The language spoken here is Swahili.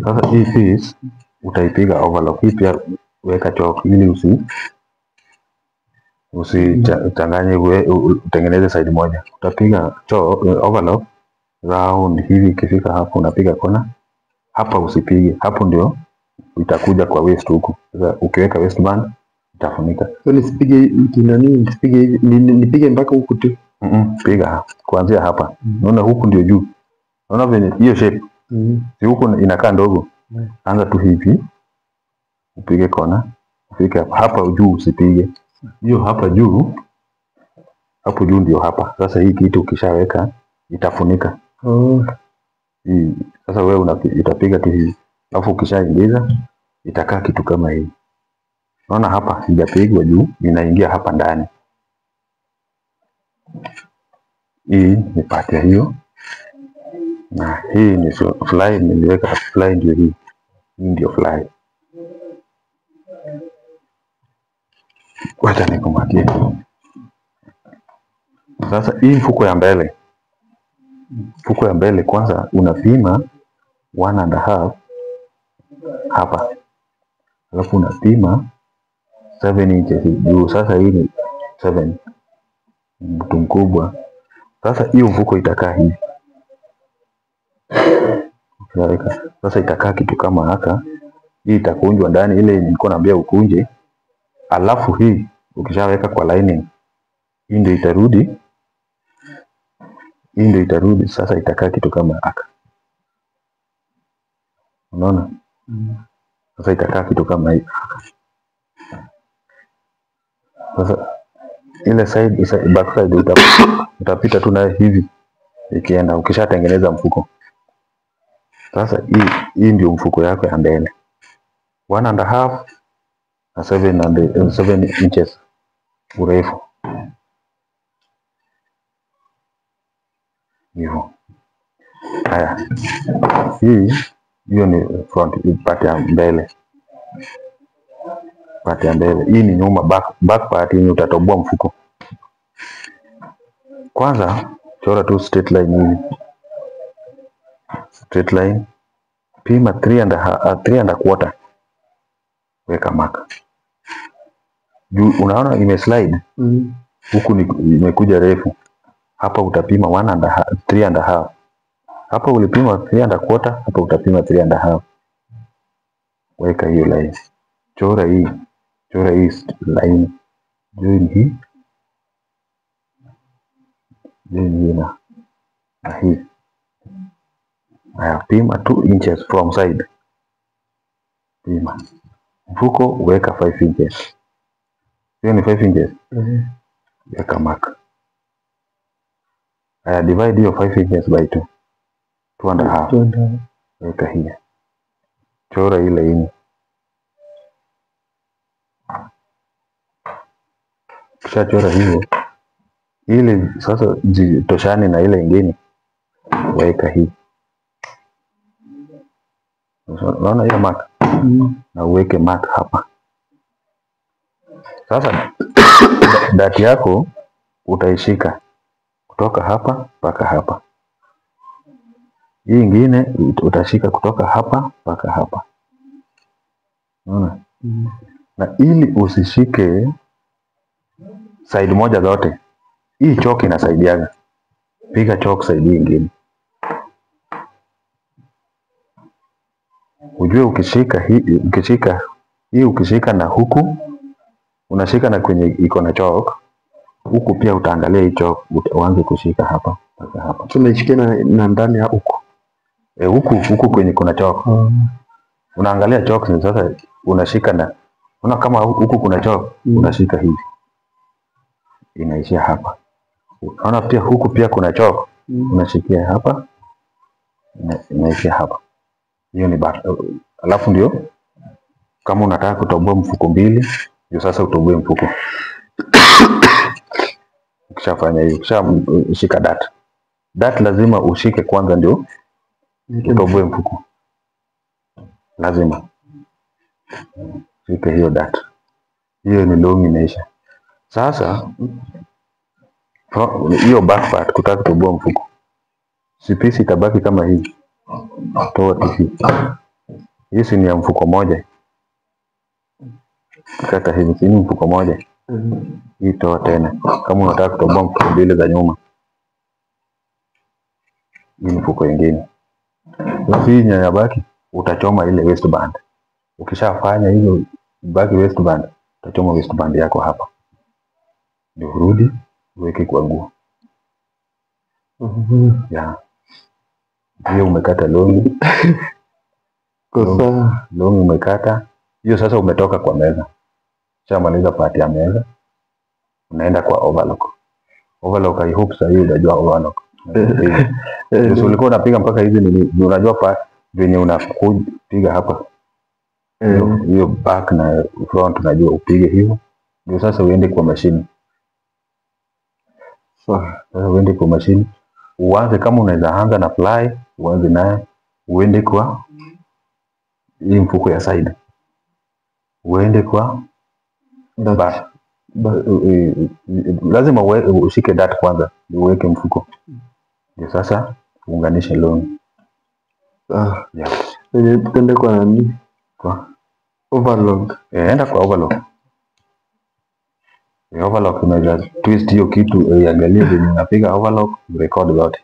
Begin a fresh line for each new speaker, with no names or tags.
Sasa hii piece utaipiga overlock. Hii pia weka chalk ili usichanganye, utengeneze side moja. Utapiga chalk overlock round hivi, ikifika hapo unapiga kona. Hapa usipige, hapo ndio itakuja kwa waist huku. Sasa ukiweka waistband itafunika.
So nisipige kinani, nisipige hivi, nipige mpaka huku tu.
Piga kuanzia hapa. Unaona huku ndio juu. Unaona venye hiyo shape. Si huku inakaa ndogo. Anza tu hivi. Upige kona. Ufike hapa. Hapa juu usipige. Hiyo hapa juu. Hapo juu ndio hapa. Sasa hii kitu ukishaweka itafunika. Hii sasa wewe utapiga tu hivi. Alafu ukishaingiza itakaa kitu kama hii. Unaona hapa haijapigwa juu, inaingia hapa ndani. Hii ni part ya hiyo. Na hii ni fly, niliweka fly ndio hii. Hii ndio fly. Wacha nikumakie. Sasa hii mfuko ya mbele. Mfuko ya mbele kwanza unapima 1.5 hapa. Alafu unapima 7 inches juu. Sasa hii ni 7. Mtu mkubwa. Sasa hiyo mfuko itakaa hivi. Sasa itakaa kitu kama haka. Hii itakunjwa ndani, ile nilikuwa naambia ukunje. Alafu hii ukishaweka kwa lining, hii ndio itarudi. Hii ndio itarudi. Sasa itakaa kitu kama haka. Unaona? Sasa itakaa kitu kama hii. Sasa ile side, back side utapita tu nayo hivi ikienda, ukishatengeneza mfuko. Sasa hii ndio mfuko yako ya mbele. 1.5 na 7 inches urefu. Hivyo. Haya. Hii hiyo ni front part ya mbele. Part ya mbele. Hii ni nyuma, back part yenye utatoboa mfuko. Kwanza chora tu straight line hivi. Straight line. Pima 3.25. Weka mark. Juu unaona ime slide. Huku ni imekuja refu. Hapa utapima 3.5. Hapa ulipima 3.25, hapa utapima 3.5. Weka hiyo line. Chora hii. Chora hii line. Join hii. Join hii na hii. Haya, pima 2 inches from side. Pima. Mfuko weka 5 inches. Hiyo ni 5 inches. Weka mark. Haya, divide hiyo 5 inches by 2. 2.5. Weka hii. Chora ile line. Kisha chora hiyo. Ili sasa zitoshane na ile nyingine. Weka hii. Unaona hiyo mark? Na uweke mark hapa. Sasa dati yako utaishika kutoka hapa mpaka hapa. Hii nyingine utashika kutoka hapa mpaka hapa. Unaona? Na ili usishike side moja zote, hii chalk inasaidiaga. Piga chalk side nyingine. Ujue ukishika hii, ukishika hii, ukishika na huku, unashika na kwenye iko na chalk, huku pia utaangalia hii chalk, uanze kushika hapa mpaka hapa.
Tunaishika na ndani ya huku.
Huku kwenye kuna chalk. Unaangalia chalk sasa unashika na, unaona kama huku kuna chalk, unashika hivi. Inaishia hapa. Unaona pia huku pia kuna chalk, unashikia hapa, inaishia hapa. Hiyo ni back. Alafu ndio kama unataka kutoboa mfuko mbili, ndio sasa utoboe mfuko. Ukishafanya hiyo, ukishashika dart. Dart lazima ushike kwanza ndio utoboe mfuko. Lazima shike hiyo dart. Hiyo ni long inaisha. Sasa hiyo back part kutaka kutoboa mfuko, si piece itabaki kama hivi. Toa tu hii. Hii si ni ya mfuko moja. Kata hivi, si ni mfuko moja. Hii toa tena. Kama unataka kutoboa mfuko mbili za nyuma. Hii mfuko ingine. Sasa hii nyanya baki utachoma ile waistband. Ukishafanya hiyo baki waistband, utachoma waistband yako hapa. Ndio urudi uweke kwa nguo. Ya. Hiyo umekata longi,
Kwa sawa.
longi umekata. Hiyo sasa umetoka kwa meza. Ushamaliza part ya meza. Unaenda kwa overlock. Overlock, I hope sasa hiyo unajua overlock. Ndio ulikuwa unapiga mpaka hizi nini, unajua pa venye unapiga hapa. Hiyo back na front unajua upige hivyo. Ndio sasa uende kwa mashini.
Sawa.
Sasa uende kwa mashini, uanze kama unaweza anza na fly, uanze naye, uende kwa hii mfuko ya side, uende kwa
That.
ba, lazima ushike dat kwanza, ndio uweke mfuko, ndio sasa uunganishe long.
Sawa.
Yeah.
Wenye tuende kwa nani?
Kwa
Overlock.
enda kwa overlock. Overlock unaweza twist hiyo kitu, iangalie venye unapiga overlock, record zote.